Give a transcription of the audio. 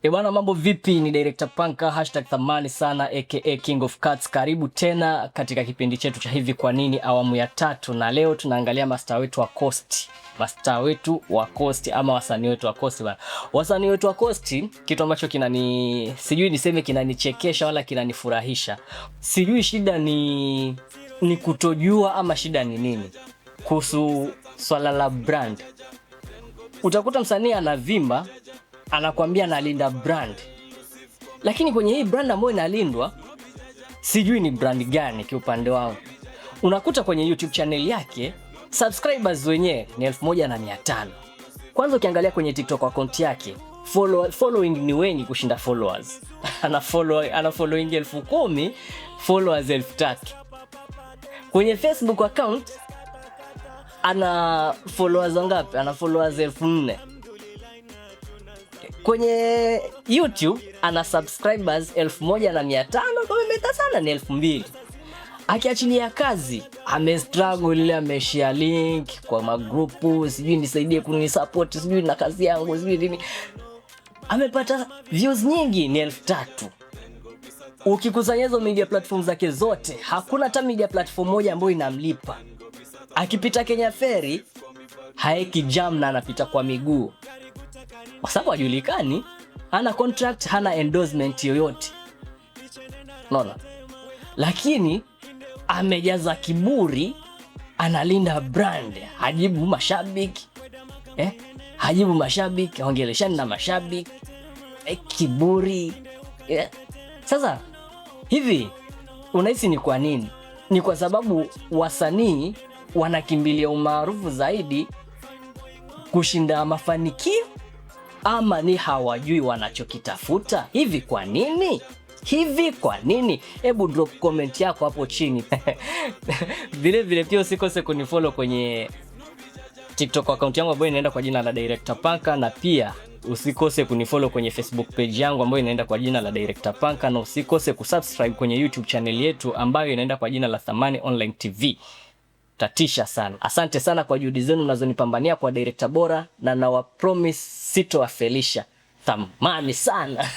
E bwana, mambo vipi? Ni Director Panka #ThamaniSana aka King of Cats. Karibu tena katika kipindi chetu cha hivi kwa nini awamu ya tatu, na leo tunaangalia mastaa wetu wa Coast, mastaa wetu wa Coast ama wasanii wetu wa Coast bwana. Wasanii wetu wa Coast, kitu ambacho kinani, sijui niseme kinanichekesha wala kinanifurahisha, sijui shida ni kutojua ama shida ni nini kuhusu swala la brand. Utakuta msanii anavimba, anakwambia analinda brand, lakini kwenye hii brand ambayo inalindwa sijui ni brand gani. Kiupande wangu, unakuta kwenye YouTube channel yake subscribers wenyewe ni 1500. Kwanza ukiangalia kwenye TikTok account yake following ni wengi kushinda followers. Ana following 10,000, followers 3,000. Kwenye Facebook account ana followers wangapi? Ana followers 4,000. Kwenye YouTube ana subscribers 1500, kama imeta sana ni 2,000. Akiachilia kazi ame struggle ile, ameshare link kwa magrupu, sijui nisaidie kunisupport, sijui na kazi yangu, sijui nini, amepata views nyingi ni 3,000. Ukikusanya hizo media platform zake zote, hakuna hata media platform moja ambayo inamlipa. Akipita Kenya Ferry haeki jam na anapita kwa miguu kwa sababu hajulikani, hana contract, hana endorsement yoyote, unaona. Lakini amejaza kiburi, analinda brand, hajibu mashabiki eh, hajibu mashabiki, haongeleshani na mashabiki eh, kiburi eh. Sasa hivi unahisi ni kwa nini? Ni kwa sababu wasanii wanakimbilia umaarufu zaidi kushinda mafanikio ama ni hawajui wanachokitafuta? Hivi kwa nini? Hivi kwa nini? Hebu drop comment yako hapo chini. Vile vile pia usikose kunifollow kwenye TikTok account yangu ambayo inaenda kwa jina la Director Panka, na pia usikose kunifollow kwenye Facebook page yangu ambayo inaenda kwa jina la Director Panka, na usikose kusubscribe kwenye YouTube channel yetu ambayo inaenda kwa jina la Thamani Online TV. Tatisha sana. Asante sana kwa juhudi zenu mnazonipambania kwa director bora, na nawa promise sitowafelisha. Thamani sana.